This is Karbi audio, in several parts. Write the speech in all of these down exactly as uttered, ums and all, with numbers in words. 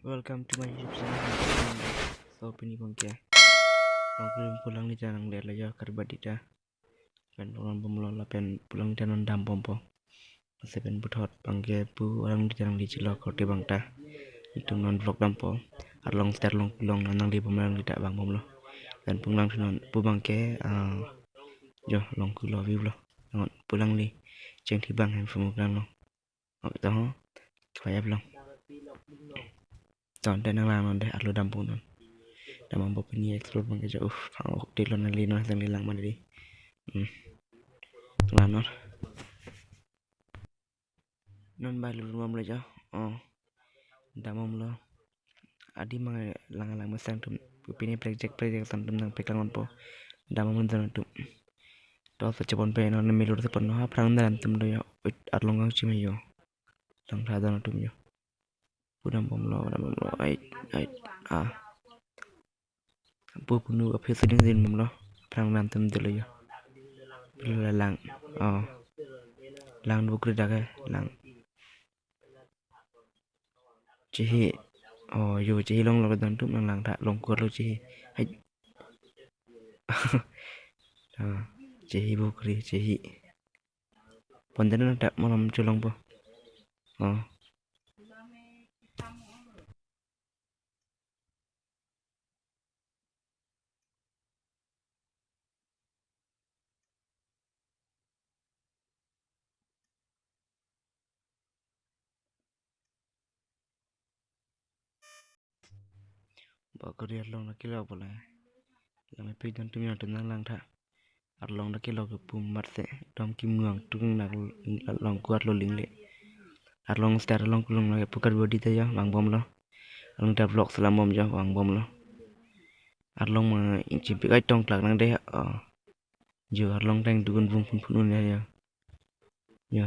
Welcome to my YouTube channel. So pini abangke Longkrim pu alangli ta nangdetlo jo, Karbadi ta. Pen pulang bomlo lapen pu alangli ta non dambompo. Lasi pen puthot abangke pu alangli ta nangli chilo korte abang ta. Itum non vlog dampo. Arlong star long long nangli bom alangli ta vang bomlo. Pen pu alangli non pu abangke, ah, jo longkulo view lo. Ngon pu alangli chengthi abang hem pumuk lang lo. Oke to ho. Khayap long. Ton te nanglang non dei, arlo dampo non. Dambompo pini explore abangke jo. Uff, phang ok te lo nangli non nangli lang mati. Hmm. Lang non. Non bai lulun bomlo jo. Oh. Dambomlo. Adim abang lang lang mesen atum. Pini project project atum nangpeklang bompo. Dambomlo don atum. To sa chepon pe non milur chepon no aphrang dan atum do jo. Wait, arlong kangchim jo. Langtha don atum jo. Pu dambomlo, dambomlo. Ai, ai, ah. Pu punu aphi seding din bomlo. Aphrang dan atum dolo jo. Pilo la lang. Oh. Lang dukri dak ke, lang. Chehi. Oh, jo chehi longlo don atum nang langtha longkur lo chehi. Hai. Ah, chehi bukri, chehi. Pon te non ta malom cholongpo. Oh. Bokori arlong nangkelo bole. Lang epik don atum jo atum nang langtha. Arlong nangkelo ke pu amat si. Dom kimuang tung nak longku arlo lingle. Arlong star longku long lake pu Karbadi ta jo vang bomlo. Arlong ta vlog selam bom jo vang bomlo. Arlong ma ingchim pik ai tong klak nang dei. Oh. Jo arlong tang dukun bung phun phun un ya jo. Jo.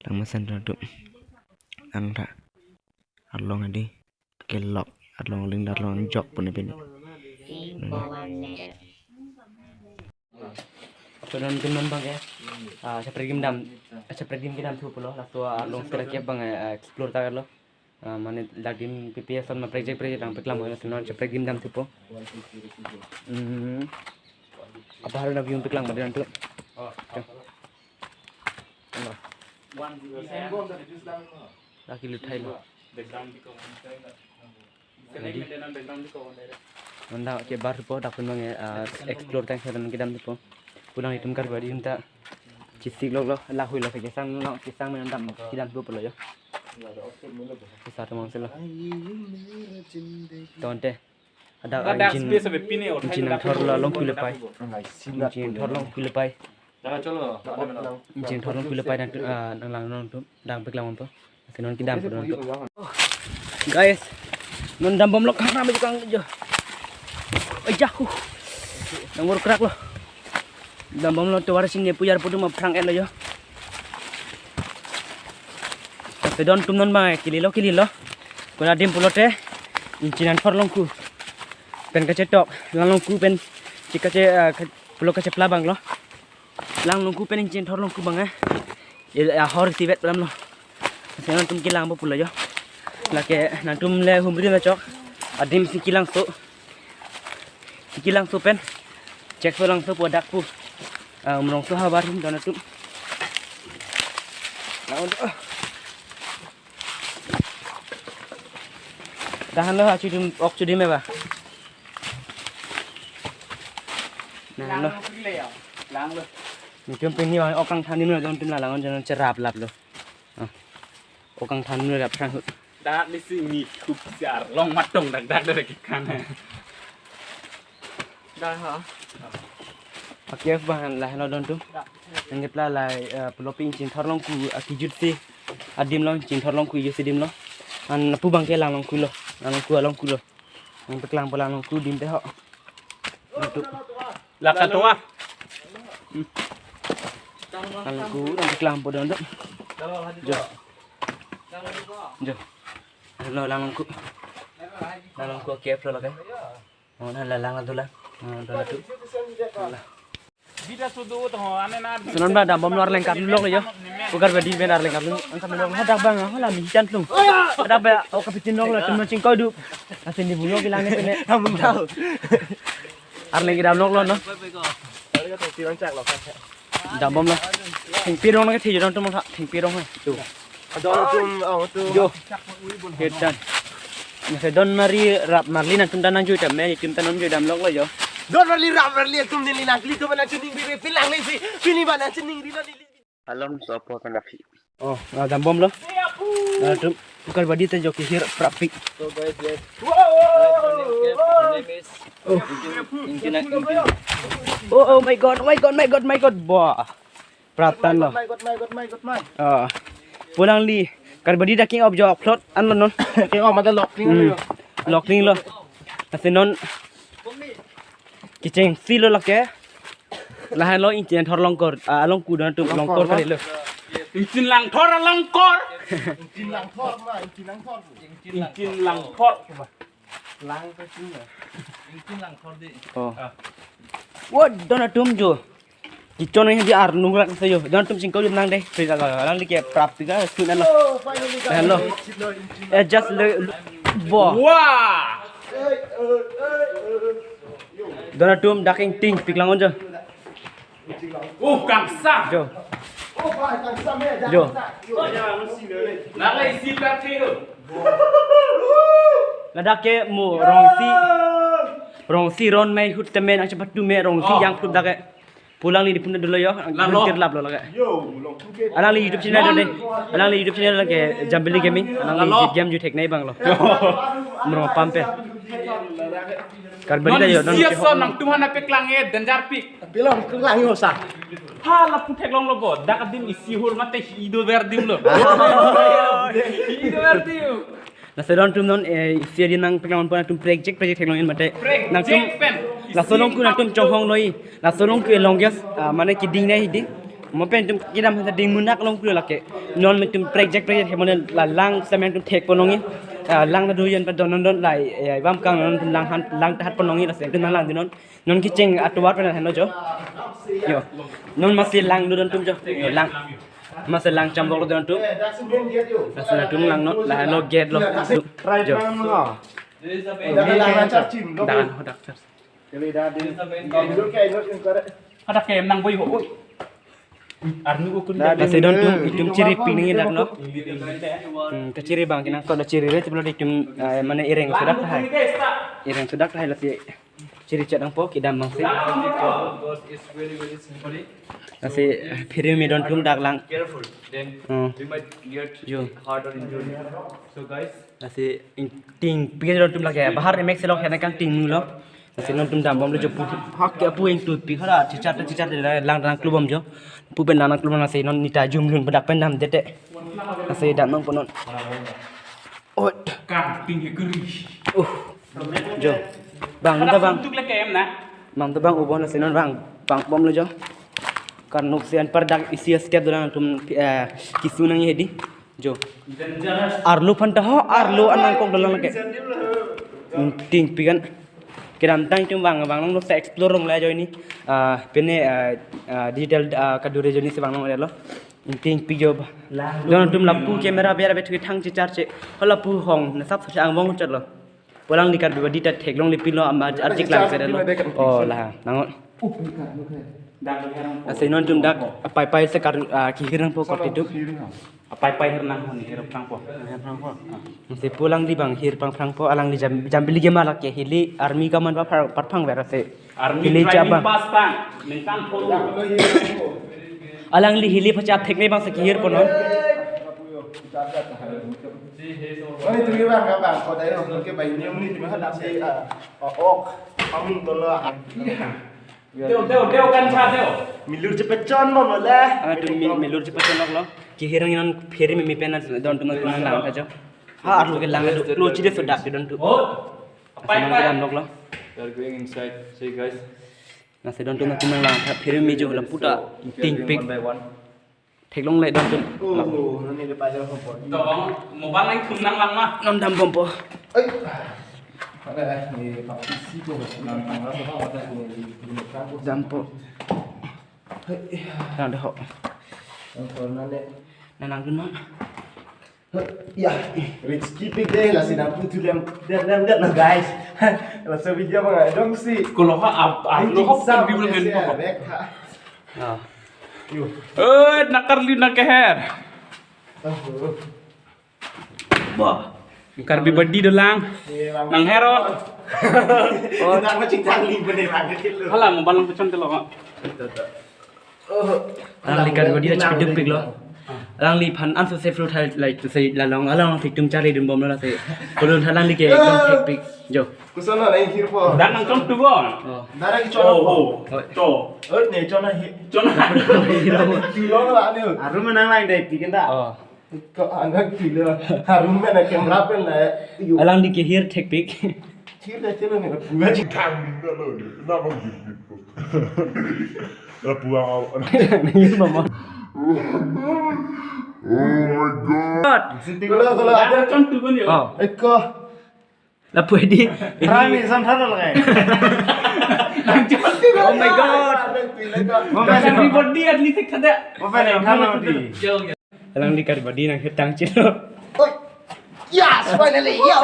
Lang mesen don atum. Langtha. Arlong adi. Kelok. Arlong ling arlong jok pun pini. Ato non atum non abangke. Ah, separate game dam. Separate game kedam thu pulo. Laso arlong star ke abang, eh, explore ta lo. Ah, mane dak adim P P S on ma project project nangpeklang bomlo, non separate game dam thupo. Hmm. Apa hari na view peklang bomlo don atum. Laki luthai lo. Nanda ke bar po dak pun abang, ah, explore tang sedan kedam thupo. Pu alanglitum Karbadi atum ta. Chisik lok lo, lahui lo, kesang lo, kesang men dam, kedam thupo lo jo. Kesa atum mang si lo. Ton te. Ada, ah, engine, engine nangthor lo longku le pai. Engine thor longku le pai. Engine thor longku le pai dan, ah, nanglang non atum. Dam peklang bompo. Lasi non kedam bompo don atum. Guys, non dambomlo kang ram jo kang jo. Ai jahu. Nang bor krak lo. Dambomlo tovar sini pujar putu ma phrang et lo jo. Lasi don atum non abang kelilo kelilo. Kola adim pulote. Engine nangthor longku. Pen kachetok. Lang longku pen chikache, ah, ka-, pulo kachepla abang lo. Lang longku pen engine thor longku abang, eh. Ye ahor sivet pram lo. Lasi non atum kelang bompo pulo jo. Lake nangtum le humri lo chok. Adim si kelangso. Si kelangso pen. Chek so langso po dak pu. Ah, Umrongso havar ahin don atum. Lang do. Dahan lo achudim ok chudim eba. Nah, lo. Lang lo. Nelitum pini ok kangthan adim lo don atum, la lang jon cherap lap lo. Ah. Ok kangthan adim lo rap phrang hut. Dak ni si ni thup si arlong matong dak dak dak ki kan. Dak ha. Pakai bahan la lo don atum. Nangkepla la, eh, pulopi engine thor longku akejut si. Adim lo engine thor longku kejut si adim lo. An pu abangke lang longku lo. Lang longku alongku lo. Nangpeklang bompo lang longku adim te ho. Untuk. Laka toa. Hmm. Lang longku nangpeklang bompo don atum. Jo. Jo. Lo lang longku. Lang longku kep lo lake. Oh, na la lang adulang. Ah, don atum. La. Bida sudu to ho, ane na. Senon ba dambomlo, arleng kaplok lo jo. Pu Karbadi pen arleng kaplok, ang kaplok lo, hadak bang, hala mi hitan plung. Hadak ba, o kapitin lo, latum nang chingkoi du. Asin di bulog ilang ne pene. Dambom tahu. Arleng kedam lok lo no. Dambomlo. Thengpi rong nang kethe jo, dam tum tha, thengpi rong ha. Tu. Adon tum, oh, tu. Jo. Hetan. Nase don marli rap marli nangtum ta nangjui dam me, itum ta nangjui dam lok lo jo. Don marli rap marli atum neli nangkli tu mana chuning bi pin lang lesi. Pini mana chuning ri lo neli. Alam sopo kan api. Oh, na dambomlo. Na tum Pu Karbadi ta jo kehir prapik. So guys, yes. Guys, my name is, my name is Oh. Ingkina, Ingkina. Oh, oh my God, my God, my God, my God. Bah. Praptan lo. My God, my God, my God, my. Ah. Pu alangli Karbadi ta king of jo upload an lo non. King of mata lok king lo. Hmm. Lok king lo. Lasi non kechengsi lo lake. Lahenlo Ingchin Langthor alongkor, ah, alongku dam tum Langthor alongkor ma. Kali lo. Ingchin Langthor alongkor. Ingchin Langthor ma, Ingchin Langthor. Ingchin Langthor. Lang pe tu ya. Ingchin Langthor di. Oh. Ah. Wah, dam tum jo. Kichon nang di arnung rak sa jo. Dam tum chingkoi dam nang dei. Pe la la lang di ke prap tiga sunan lo. Oh, finally, guys. Hello. Eh, just le, bo. Wah. Dam tum dak ingtingpik lang on jo. Uh, kangsam. Jo. Jo. Nang le isi pet kilo. Ladak ke mo rongsi. Rongsi ron mei hut temen ang cepat tu me rongsi Oh. Yang hut dak ke. Pu alangli di pun dolo jo. Lang lo. Tir lap lo lake. Alangli YouTube channel dei. Alangli YouTube channel lake Jambili Gaming. Alangli Lang lo. Game ju thek nai bang lo. Mro pampe. Karbadi Non ta jo, non isi ason nangtum hana peklang e, danger pik. Pilong klang yo sa. Ha, lapu theklong lo bo. Dak adim isi hur mate hi do ver dim lo. Hi do ver dim. Lasi dam tum non, eh, isi adim nang peklang pon tum prek jek prek jek theklong in mate. Prek Nangtum jek pen. Laso alongku nangtum chonghong noi. Laso alongku longest, ah, mane keding nai hidi. Mo pen tum kedam hasa ding munak alongku lake. Non me tum prek jek prek jek he mane la lang semen tum thek pon longji. Ah, lang na do yen pa don don don lai, eh, bam kang non tum lang han lang tahat pon longji lasi tum nang lang di non. Non kecheng atovar pen henlo jo. Jo. Non masi lang do dam tum jo. Jo lang. Masi lang cham bok lo dam tum. Masi nangtum lang non. Lahenlo gate lo. Jo. Dan ho dak char. Hadak ke nang boi ho. Oi. Arnu ko kun. Lasi dam tum itum chiri pini dak lo. Hmm, kechiri bang kinang ko chiri re sebelum itum, eh, mane ireng sudak tahai. Ireng sudak tahai lasi. Chiri chat nangpo kedam bang si. God is very, very slippery. Lasi phereme dam tum dak lang. Careful. Then Hmm. we might get Jo. hurt or injured. So guys, Lasi ingtingpik dam tum lake. Bahar ne mek selok hena kangting lo. Lasi non tum dambomlo jo pu. Hak ke pu ingtutpik hala chichat chichat lang lang klubom jo. Pu pen lang lang klubom lasi non neta jumlun pu dak pen damdet te. Lasi dam nangpo non. Oh. Kangting he kuri. Uh. Jo. Bang, Ada ta bang. Untuk lagi em na. Bang ta bang ubon lasi non bang. Bang bomlo jo. Karnuk si anpar dak isi step dolang tum, eh, kesu nangji hedi. Jo. Dangerous. Arlo aphan ta ho, arlo anang kok dolang lake. Ingtingpik an. Kedamtang itum bang, bang long lo sa explore long la jo ini. Ah, pine, ah, ah, digital, ah, kadure jo ini si bang long lo. Ingtingpik jo ba. Dam tum lapu camera biar bet thang chichar che. Ho lapu hong na sap sa ang bong chot lo. Pu alangli Karbadi ta theklongle pilo ama arjik lang sere lo. Oh la nang. Lasi non tum dak apai pai se kar, ah, kehir nangpo kot itum. Apai pai hir nang hon hir prangpo. Lasi pu alangli bang hir prang prangpo alangli jam Jambili Gaming lake hili army kaman pa par par phang vera se. Army Hili training jabang. Pass tang, ningkan phone. Alangli hili pachap thekne bang si kehir pon non. Oi, tumi bang, bang, ko dai ro, ke bai ni, ni tumi hana si, ah, ok, ok, pamung tolo, ah. Deo, deo, deo, kan cha deo. Milur chepechon mo mole. Ah, tu mi, milur chepechon lok lo. Kehir nang non phereme mi pen dam tum nang lang ta jo. Ha, arlo ke lang do, lo chide sodak ke dam tum. Oh. Apai, apai. Kedam lok lo. We are going inside. See, guys. Lasi dam tum nang lang ta phereme jo lapu ta So, we are going ingtingpik. One by one. Theklongle dam tum. Oh, nani le pai le ho po. To, mobile nang thum nang lang ma. Non dambompo. Ai. Ada ni pak isi ko nang tang la so ada ni ni ni ko. Dampo. Nang deh ho. Nang nang dun non. Ya, rich kipik deh, lasi nang putu lem, dem, dem, dem, nah, guys. Laso video abang dong si. Kalau ha, ap, ap, lo ha, sam, kan bibul ya, men ya, ko. Rek ha. Ah. Yo. Eh, nakar li nang keher. Oh. Bah. Karbi badi dolang. Iya, Bang. Nang heron. Oh. Nang macing tangli bener banget lo. Hala, mau balang pecon telo, Mak. Alangli Karbi badi dak chipiduk pik lo. Alangliphan anso se fruit hai, like to say, la long, along si tum chari dun bom lo la se. Pulun alangli ke ekdom hekpik. Jo. Kusono na hirpo. Dan nang chon tu bon. Oh. Dara ki chon. Oh, oh. Cho. Ot ne chon hi. Chon. Tulo la ne. Arum nang lang deh pik enda. Oh. Ko angak tulo. Harum mena camera pen la. Yo. Alangli ke hir thekpik. Thir da chelo ne, la puang. Thang da lo ne, na bang git git ko. La puang au. Ni mama. Oh my God. Kalau, kalau ada. Chon tu bon yo. Oh. Eko. Lapu di. Rani san thar lo kai. Nang chon tu. Oh my God. Ada pilih kok. Mama Karbi badi at least ada. Mama ni thar lo di. Alangli Karbi badi nang hetang chelo. Oh, yes, finally, yo.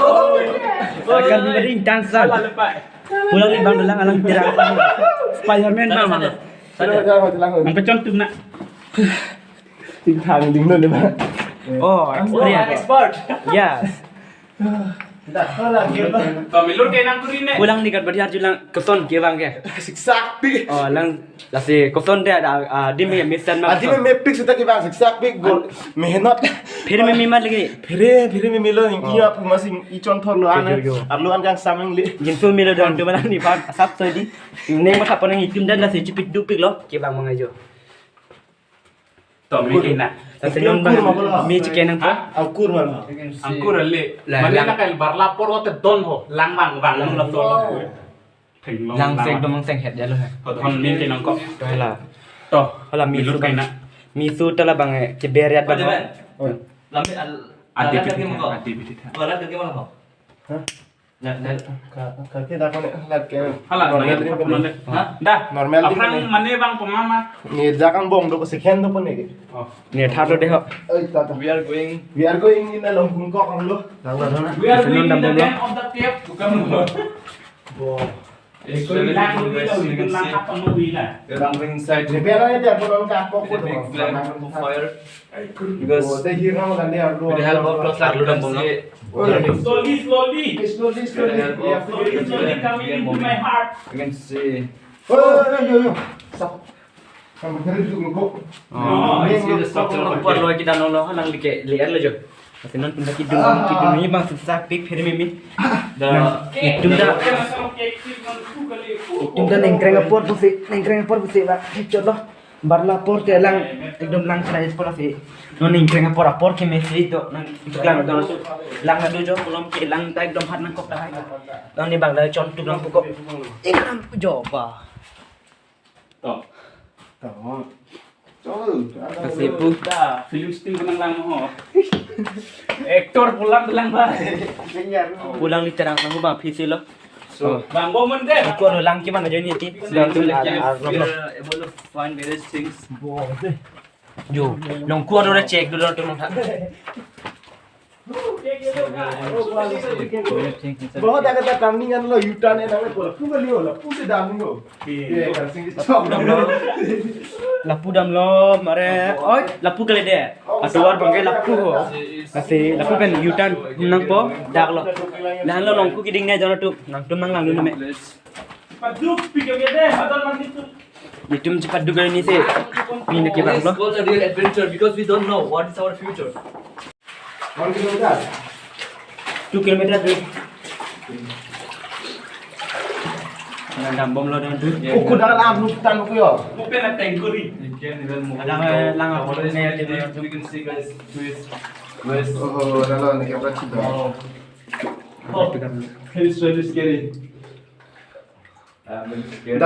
Karbi badi intang san. Pulang ni bang dolang alang tirang. Spiderman bang mana? Sudah, sudah, sudah. Nang pecon tu na. Ting thang ding non deh, Bang. Oh, experience. Expert. Yes. Dah, kalau gitu. To milur ke nang kuri ne. Pulang ni Karbi badi arju lang koson ke bang ke. Siksak pi. Oh, lang lasi koson deh ada, ah, di me misan ma. Adi me mepik sudah ke bang siksak pi gol mehnat. Phir me mi mat lagi. Phir, phir me milo ni. Oh. Iya, aku masih ichon thor lo an. Yo, yo, yo. Arlo an kang sameng li. Jinsu milo dong tu malah ni pak sap so di. Neng ma thap nang itum dan lasi chipiduk pik lo. Ke bang mangai jo. To mi ke na. Lasi non bang mi chike nang po. Ha? Angkur mana? Angkur ale. Lah, mane lang. Na kal bar lapor te don ho. Lang bang bang lang lapor. Thenglong lang. Lang sek dong seng het ya lo ha. To don mi ke nang kok. To la. To. Hala mi su bang. Mi su ta la bang, eh, ke beriat bang ho. Lambe al. Adi bidi tha. Adi bidi tha. Wala ke mana ho? Hah? Nah, nah. Ka, ka kita kau ni lagi. Hala, normal normal ni deh. Hah? Dah. Normal ni. Aphrang mane bang pemama. Ni jakang bong do second do pun ni. Oh. Ni thar lo deh ho. Oi, tata. We are going. We are going in along Bangkok ang lo. Lang lo na. We are going in the land of the cave. Bukan lo. Wow. It's very beautiful, guys. You can see. We're entering inside. Ni pera ni dia pun ka pok. It's a big flame of fire. Because with the help of torchlight, you can see. Slowly, slowly. Slowly, slowly. Slowly, slowly coming into my heart. You can see. Oh, yo, yo, yo. Stop. Kamu kira juga kok. Oh, you see the structure of the cave. Por lo kita nono nang dike lihat lo jo. Lasi non pindah kidung, kidung ni bang siksak pik phir me mi. Nang itum ta. Itum ta nengkreng apor pusi, nengkreng apor pusi ba. Chot lo. Bar lapor te lang, ekdom lang chai apor si. Non nengkreng apor apor ke mesi to nang lang do. Lang do jo kolom ke lang ta ekdom hat nangkok ta hai. Non ni bang da chon tu lang pukok. Ingram jo ba. To. To. Chol. Kasi pu. Da, film shooting ko nang lang ho. Actor pulang lang ba. Pulang ni terang nang ba phisi lo. So, bang bo mon deh. Ko lang ki mana jeni ti. Lang tu lang. Able to find various things. Jo, long ko ro check do tu nang. बहुत ज्यादा काम नहीं करना लो, U-turn है ना, मैं बोला, पूरा नहीं होला, पूरे दाम नहीं हो। ये कर सिंह चौक। Lapu damlo, mare, oi, lapu kali deh. Atuar bangke lapu ho. Lasi lapu pen U-turn nangpo, dak lo. Lang lo long ko kiding ne jono tu, nangtum nang lang dun me. Paduk pi ke deh, hadar mandi tu. Itum chepaduk ni se. Ni na ke bang lo. This is called a real adventure because we don't know what is our future. One kilometer? Two kilometer, dude. Nang dam bom lo dong tu. Uku dalam lu tan uku yo. Open a tank kuri. You can even move. Ada lang apa ni? You can see, guys. Please. Guys. Oh, dah lah, ni apa sih? Oh. Oh, it's really scary. Dah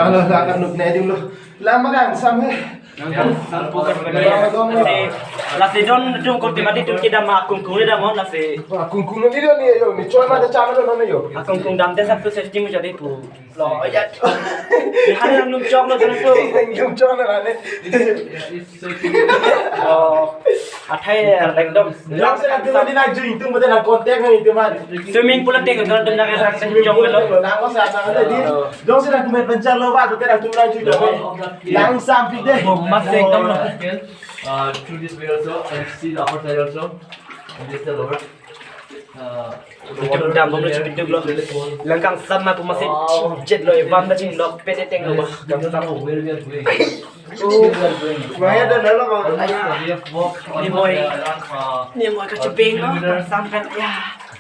lo, dah kan nuk ne ding lo. Lama kan sam he. Nang kan sampo kan bani. Lasi, lasi don tum korte mati tum kedam akung kung le dam on lasi. Akung kung le don ni yo, ni choi mati chama don ni yo. Akung kung damte sabto safety muchot di pu. Lo, ya. Ni han nang num chok lo don tu. Num chok na ne. Oh, athai ekdom. Jongsi nang tum mati nang jui tum mati nang contact nang tum mati. Swimming pool teng kan tum nang kan jong lo. Nang ko sa sa di. Jongsi nang tum penchar lo ba tu nang tum nang jui lo. Langsam pide. Oh, mas ekdom lo. Uh, through this way also, and see the upper side also. And this is the lower. Uh, the water dam bom lo there, chipiduk lo. Is very cold. Lang kangsam ma pu masi jet lo, evan da ching lo, pete teng lo ba. We don't know where we are going. Where we are going. Where the lalo ba? Almost, uh, we have walked almost, uh, around, uh, ni moi kachepeng lo, kangsam kan, ya.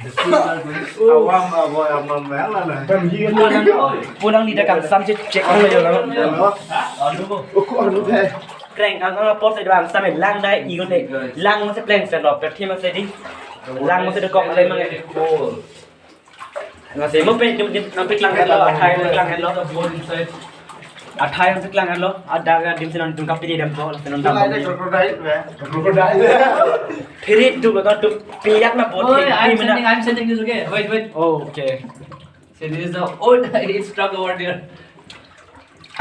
The sea we are going. Awam, awam, awam, awam, awam. Pulang di da kangsam chet, chet lo yo lo. Hello. Hello. Uku anu the. Kreng ang ang apor se bang sam lang dai i ko ne. Lang se pleng se lo, per thima se di. Lang se de kok le mang. Nang se mo pe dim dim nang pik lang lo, athai lang lo. Athai nang pik lang lo. Ada ga dim se nang tum kap pidi dam ko, se nang dam. Crocodile, man. Crocodile. Phiri tu ko tu piyat ma bot. Oh, I'm sending, I'm sending this, okay? Wait, wait. Oh, okay. See, this is the old, it's stuck over there.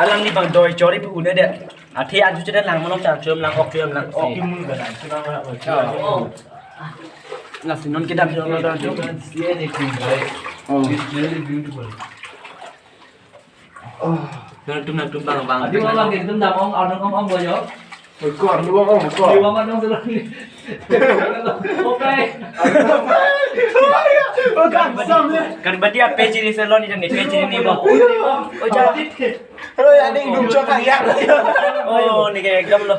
Alang ni bang doi chori pu une det. Athe anju chete lang mono chang chom lang ok chom lang ok. Okimun ga lang chom lang. Oh. Lasi non kedam chom lang. You can't see anything, right? Oh. It's really beautiful. Oh. Nang tum nang tum bang bang. Adi bang bang tum dam ong, ong ong ong boyo. Oi, kor, lu bang, oh, kor. Di bang bang dong selalu. Okay. Oh, kangsam le. Kan berarti apa ciri salon ini nih, apa ciri nih, Bang? Oh, jadi. Oh, ya, ning dum chok ya. Oh, ni kayak ekdom lo.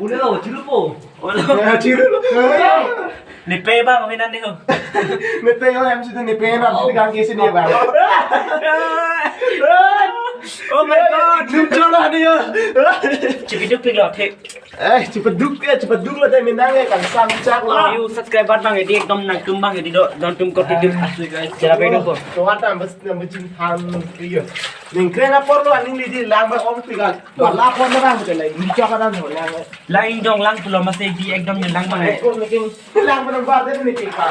Udah lo, chiru po. Oh, lo. Ya, chiru lo. Ni pe bang, minan ni ho. Ni pe ho, em situ ni pe na, situ gang kisi ni bang. Oh my God. Dum chok lah ni ya. Chipiduk pik lo, thik. Eh, chipiduk ya, chipiduk lo, teh minang ya, kangsam chak lo. View subscriber bang, di ekdom nang tum bang, di do, don tum kot di. Asli guys. Chera pe dong ko. Tuan tam bas nam bujing han iyo. Ning kren apor lo, aning lidi lang bang om pigal. Wala apor na bang, betul lagi. Ini chok kan ho lang. Lang dong lang pulo masi di ekdom ni lang bang. Ko making lang bang bar deh ni pipa.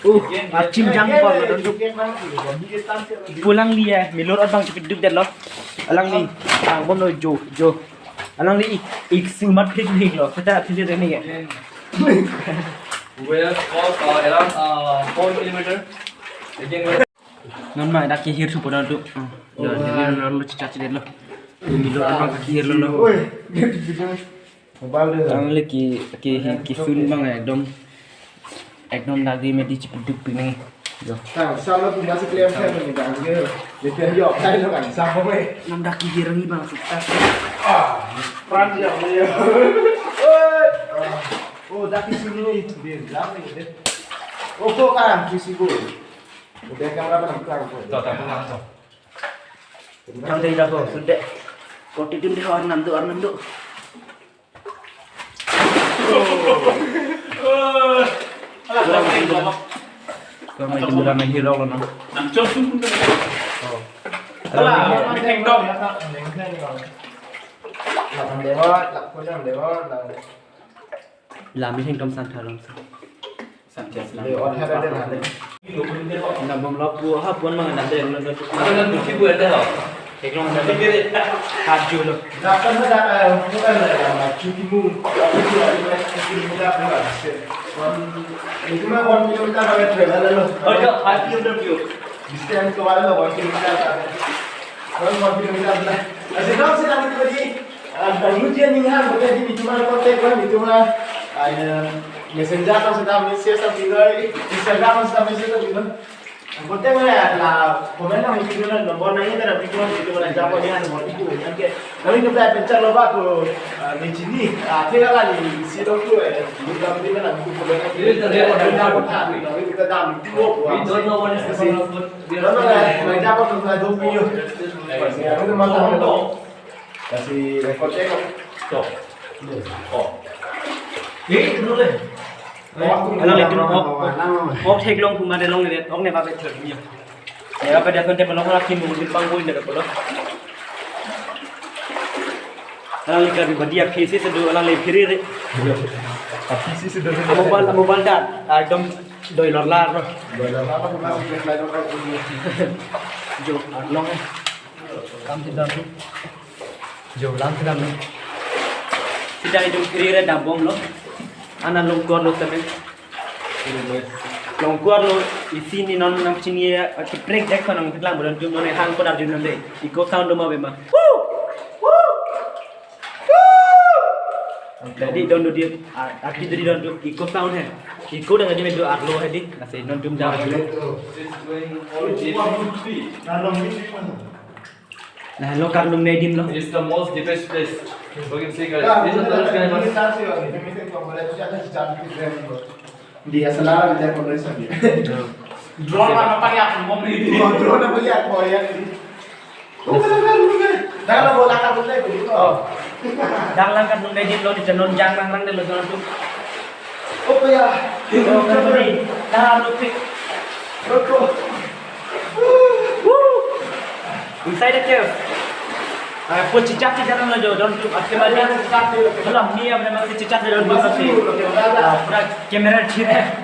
Uh, achim jang apor lo don tum. Pulang dia, milor abang chipiduk det lo. Alang ni, ang bom lo jo, jo. Alang ni ik, ik sing mat phik phik lo. Kita phik phik ni ya. Where for, uh, around, uh, four kilometer. Again, where? Non ma dak kehir supo don tum. Hmm. Ya, jadi non lo chicha chidet lo. Milor abang kehir lo lo. Oi, dia video. Mobile dia. Alang le ki, ki, ki sun bang ekdom. Ekdom dak di medi chipiduk pik ni. Yo. Tang, sama tu masih klem klem ni bang. Dia, dia kan yo, kai lo kan, sama me. Nam dak kehir ni bang sukses. Ah, pran dia ni. Oi. Ah. Oh, dak kisi ni, dia dak ni dia. Oh, kok kan kisi bo. Dia kamera mana kang ko. Tata kang ko. Kang dei dak ko, sudah. Kok titin di arnam tu, arnam tu. Kami jemputan hirok lo, no? Nang chok sung pun. Oh. Alang ni. Lewat, lak pun lewat, lak. Lami hingdom san thalam sa. Lewat, ada, ada, ada. Nabom lo pu ha pon mang nade lo. Ada kan kunci bu ada lo. Eklong nade. Haju lo. Datang ke datang, bukan lah, cuci mu. Cuci mu dah pernah. Itu mah one kilometer sampai travel lo. Oh, ya, five kilometer view. Distance ke mana lo, one kilometer sampai. One kilometer lah. Asal kau sih nanti tadi, ah, dulu dia ni kan, bukan di cuma kontak kan, di cuma, ah, messenger atau sudah message atau tinggal, Instagram atau sudah message atau tinggal. Ang kontak mo na, la, comment lang mo tingnan, number na yun, na picture mo tingnan, example yan, mo tingnan, yan ke. Kami kita pencet lo ba tu, ah, ni chini, ah, tinggal lah ni, si dong tu, eh, ni kami tinggal lah, ni tu comment lang. Ini tadi ada yang dapat, ni kami kita dam, tu, oh, we don't know what is the problem. Ano na, may dapat mo na dong pinyo. Kasi, ano naman lang, ano? Kasi, record check. Stop. Oh. Eh, ano rin? Alang le tum ok, ok theklong pu mate long le, ok ne ba be thek ni. Ne ba be thek te malong la kim bung bang bui ne ko lo. Alangli Karbi Badi a-face si do, alangli phiri re. A-face si do. A-mobile, a-mobile ta ekdom doi lor lar lo. Doi lor lar lo, mas, mas, mas, mas. Jo, arlong. Kam si dam. Jo, lam si dam. Sita itum phiri re dambomlo. Ana longkor lo tame. Longkor lo, isi ni non nangchini ya, kaprek dek ko nanglang bo don atum, non hang ko arjun nang de. Echo sound do ma be ma. Woo! Woo! Woo! Jadi don do dia, ah, arti jadi don do echo sound he. Echo dang aja me do arlo he di. Nasi don atum dam. Nah, lo karlum ne adim lo. It's the most deepest place. You can see, guys. This is the last guy. Di asal dia kalau sabi. Drone apa yang mau beli? Drone apa yang mau ya? Dah lah bola karlum ne adim. Oh. Dak lang karlum ne adim lo, di channel jang lang lang de lo, jangan tu. Oke ya. Nah, lu tik. Rokok. Woo! Inside the cave. Ah, po chichat chichat na jo, don atum akhir bali. Malam ni apa nama si chichat don atum si. Ah, pura camera chire.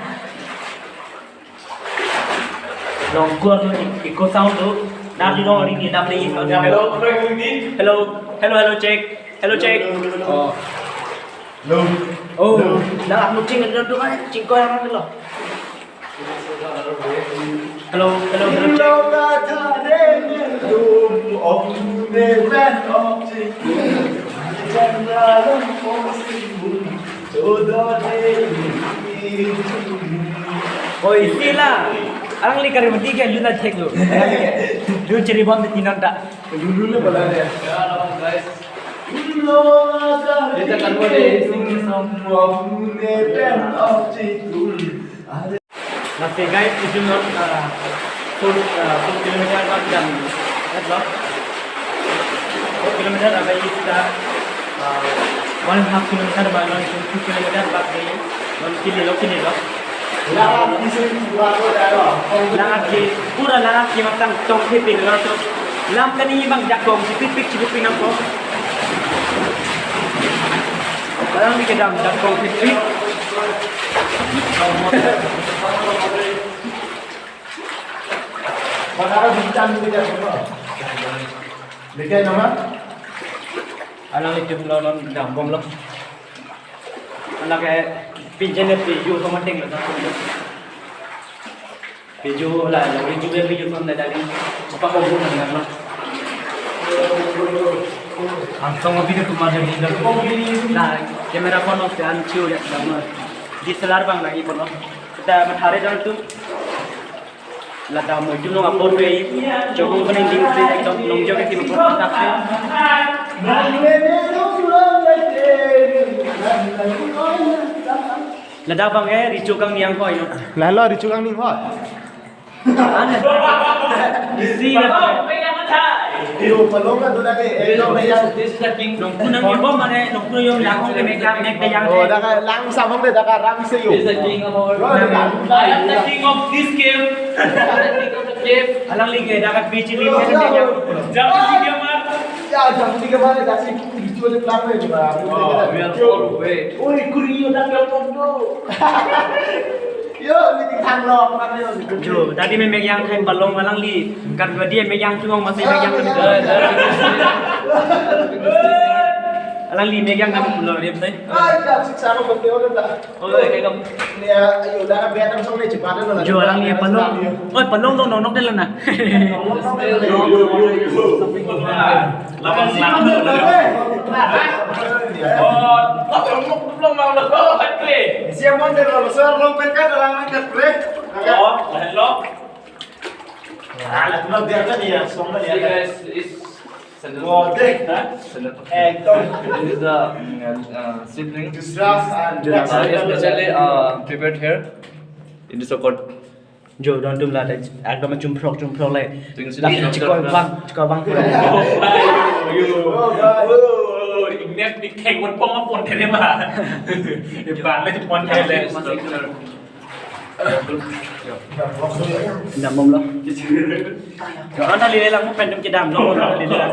Longkor lo, echo sound lo. Nah, di lo ring ni dam ni. Hello, hello, hello, check. Hello, check. Oh. Hello. Oh, hello. Dah, aku cing, ada tu kan, cing kau yang mana lo? Hello, hello, hello, check. Oi, sila. Alangli Karbi Badi ke luna thek lo. Lu chiri bom di tinon ta. Dulu le bola dia. Kita kan boleh sing song. Nasi guys, itum non, ah, four, ah, four kilometer bak jam. Four kilometer apa ini kita, ah, one and half kilometer bak, non two kilometer bak di, non kili lo, kili lo. Lahat ke, pura lahat ke matang tong thepin lo to. Lam kani bang jakong, sipipik, sipipik nangkong. Sekarang di kedam, jakong, sipipik. Mana bincang di kedam, no? Bikin nama? Alang itum lo non dambomlo. Anak eh, pinjam ni piju sama ting lo. Piju la, la piju be piju sama dari. Apa kau bukan nama? Ang tong video tu macam ni. La, camera phone se an chiu ya nama. D S L R bang lagi phone. Kita mathare dan tu. Lata mo itum nong apor pe, jokong pening ding si, jok nong jok ke tim apor tak si. Lata bang eh, richo kang niang koi no. Lalo richo kang ning hoi. Ana. Isi na. Yo, palong na dona ke, eh, no, ya. This is the king. Nongku nang yom mane, nongku yom lang ke mek lang mek yang. Oh, dak lang samong de, dak rang se yo. This is the king of our. Bro, dak lang. I am the king of this cave. I am the king of the cave. Alangli ke dak pichi lim ke yang. Jam tiga mar. Ya, jam tiga mar dak si itu le lang le ba. Oh, we are all away. Oi, kuri yo dak lang do. Yo, meeting thanlo, pernah yo. Jo, tadi me mek yang than balong alangli. Kan dua dia mek yang cuma masih mek yang. Alangli mek yang nam pulo dia betul. Ah, ya, siksa ko betul udah. Oh, kayak kamu. Ya, ayo, dah kan biar langsung nih cepat dulu. Jo, alangli palong. Oh, palong dong nonok dulu na. Yo, yo, yo, yo. Lapan enam. Oh, long, long, long, long, long, long, long. Siapa yang terlalu besar, long pengkat, orang angkat, bre. Oh, hello. Ah, cuma biarkan dia, semua dia. See, guys, it's sandal. Oh, deh. Huh? Sandal. Eh, itu. This is the, mm, uh, sibling. Dusra, ah, Uh, especially, uh, prepared here. It is so called Jo, don atum la, ekdom chumprok, chumprok le. Tum sini. Dak chikoi bang, chikoi bang. Yo. Oh, nek dik theng wan pong pon thele ma. Bang le pon thele. Dambomlo. Jo, anta lele lang mo pen atum kedamlo, anta lele lang.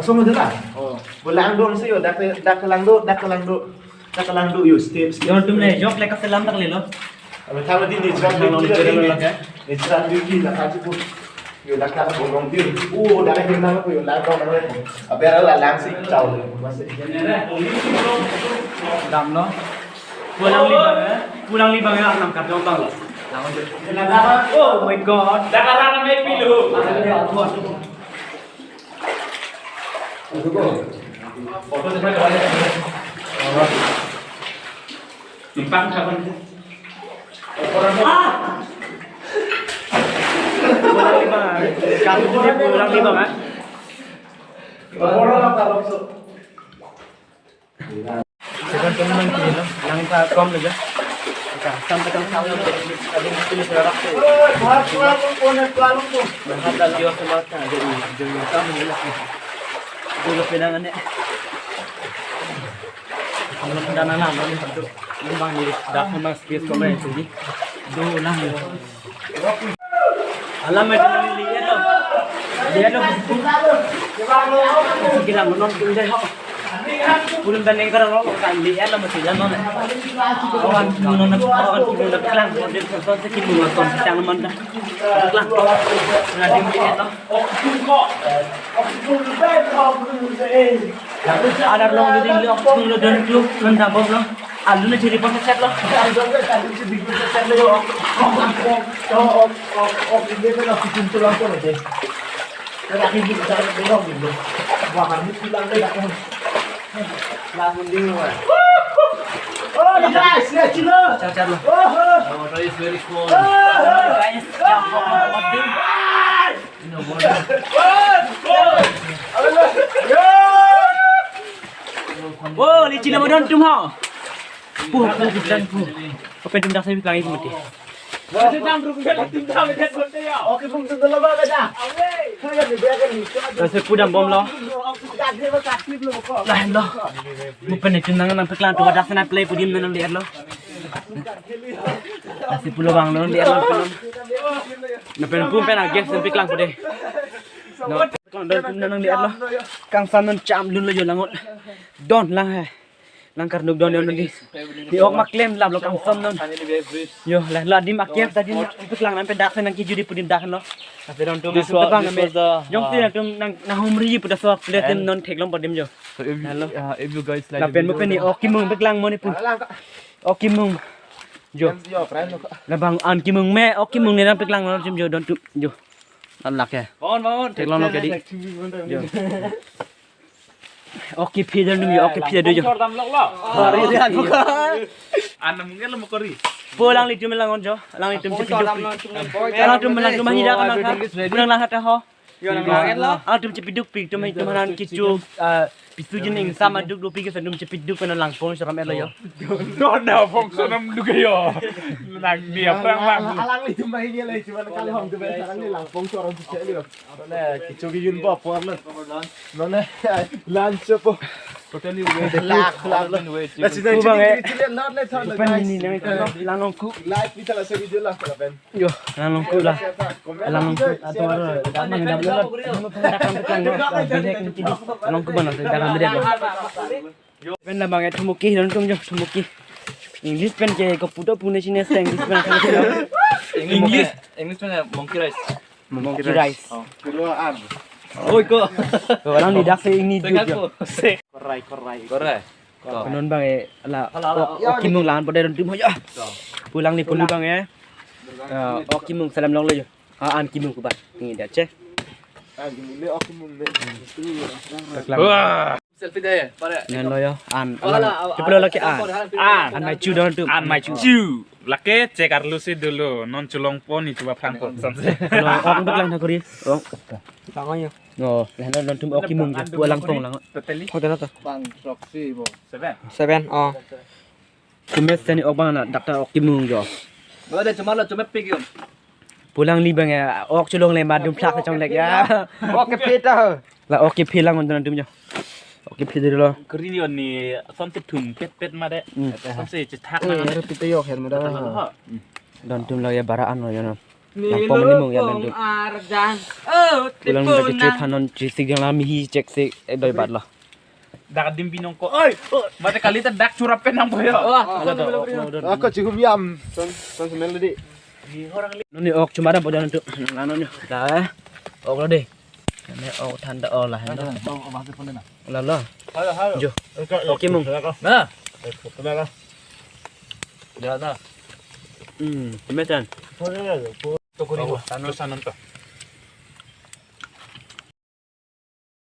Langsung aja lah. Oh. Bo lang do si yo, dak, dak lang do, dak lang do. Dak lang do yo, step, step. Yo, tum le, jok le kaselam tak le lo. Abe tang di natural beauty lo, natural beauty la kaji ko. Yo, dak dak bolong di. Oh, dak ke nang ko yo, dak dong nang ko. Abe la lang si chau le. Mas. Dam lo. Pulang li bang, eh? Pulang li bang ya, nam kardom bang lo. Oh my God. Dak arang me pilu. Photo dikhai dua. Simpang kapan? Ah! Pulang li bang, ah. Kamu pulang li bang, ah. Sekarang teman kiri lo, langpa kom lo ja. Ka, sampai tang sawi lo, ada pilih serak tu. Nah, ada dia sama kan, ada ini, ada ini, kamu ni lah. Dulu pinangan ni. Kamu dah nana, kamu tu. Memang ni dah memang space kamu yang tinggi. Dulu lah. Alam itu li-et lo. Li-et lo. Kita menonton deh ho. Pulun dan yang kerang lo kan li-et lo mesti jalan lo. Awan menonton, awan kita udah kelang, dia nonton sekitar menonton sedang mana. Kelang. Nah, dia li-et lo. Adar long jadi lo, lo dan tu, lo dan bom lo. Alu na chiri pon set lo. Oh, guys, ya, chilo. Char, char lo. Oh, oh. The water is very cold. Oh, oh. Guys, jump off the boat. Oh, li china modon tum ho. Pu, pu, pu, pu. Open tum dak sai pelang ibu mati. Okay, pung tum dolo ba beda. Lasi pudam bomlo. Lahenlo. Mo pen itum nang nangpeklang atum dak sena play pudim nang nangle-etlo. Lasi pulo abanglo nangle-etlo. Na pen pum pen a-guest nangpeklang pude. No. Kang don itum nang nangle-etlo. Kangsam non cham dunlo jo langot. Don lang he. Nang karnuk don yon di. Di ok mak klem lam lo kangsam non. Yo, la la dim akem ta dim peklang nang pen dak nang kejut di pudim dak lo. Tapi don tum This tum was, peklang this nang was the, jong si uh, nang tum nang nang humri pu da so plate and non theklong pudim jo. So if you, Hello. Uh, if you guys like La the pen mo video, pen ni then ok kimung peklang mo ni pu. Ok kimung. Jo. Yo, friend. Labang an kimung me ok kimung ni nang peklang lo tum jo don tum jo. Nan lak ya. Bangun, bangun. Theklong lo ke di. Jo. Ok phi don tum jo, ok phi do jo. Chor dam lok lo. Kori dia bukan. Anam mungkin lo mau kori. Po alanglitum lang on jo, alanglitum chepiduk pi. Alangtum lang tum hida kan lang ha. Lang lang ha ta ho. Alangtum chepiduk pi tum tum hanan kichu, ah, pisu jin ingsam aduk dopi ke sandum chepiduk pen langpong seram elo yo. Don da pong sonam duk yo. Nang dia perang lang. Alanglitum main dia lagi cuma kalau hong tu main sekarang ni langpong seorang tu cek dia. Nona kichu ki yun po apor lo. Nona lunch po. Totally wait. Lak, lak, lak. Wait. Lasi Kubang, eh. Open ini nang ito, lang nongku. Live kita lah sa video lah, kapen. Yo, lang nongku lah. Lang nongku atau ada mangdam lo. Datang datang lo. Binek ini. Lang nongku bana datang binek lo. Pen labang ya thumuki don tum jo thumuki. English pen ke ko puto pune sine se English pen. English, English pen monkey rice. Monkey rice. Oh. Kedua an. Oi ko. Ko lang ni dak se ini Tengah jo. Ko. Se. Korai, korai. Korai. Ko. Ko non bang eh la. Hala, hala. Ok, ok kimung lan pada don tum ho ya. Ko. Pulang ni pulu bang eh. Eh, ok kimung salam long lo jo. Ah, an kimung ku ba. Ini dia cek. Ah, gini le ok kimung le. Wah. Selfie deh, pare. Nang lo yo, an. Wala, alang. Awa, Kepala awa, laki an. Awa, awa, An mai chu don tum. An mai chu. Chu. Lake cek arlu si dulu. Non chulong pon ni chuba phan pon samse. Lo, ok peklang thakuri. Ok. Tangan yo. No, lah don tum ok kimung je. Pu langpong lang. Totally. Hotel apa? Bang Roxy bo. Seven. Seven, oh. Tumes tani ok bang na, dakta ok kimung jo. Bade cuma lo, cuma pik yo. Pulang li bang ya, ok chulong le madum plak chong lek ya. Ok peta ho. La ok phi lang on tum jo. Ok phi dolo. Kri ni on ni samse thum pet pet ma de. Hmm. Samse chethak Eh, na. Pita yok her mada. Don tum lo ya bara an lo ya no. Langpong ni mung ya don tum. Arjang. Oh, Pulang ni tipuna. Kecil panon chisik yang lami hi cek sik eh doi bat lo. Dak dim binong ko. Oi, oh, mate kali ta dak churap pen nang boyo. Wah, Ako chihum yam. Son, son smell di. Nuni ok chumara bojan tu. Nanu nyo. Da. Ok lo de. Ne ok thanda oh lah. Oh, masih pun na. La la. Halo, halo. Jo. Ok mung. Na. Ya na. Hmm, metan. Tokori bo. Tanu sanan to.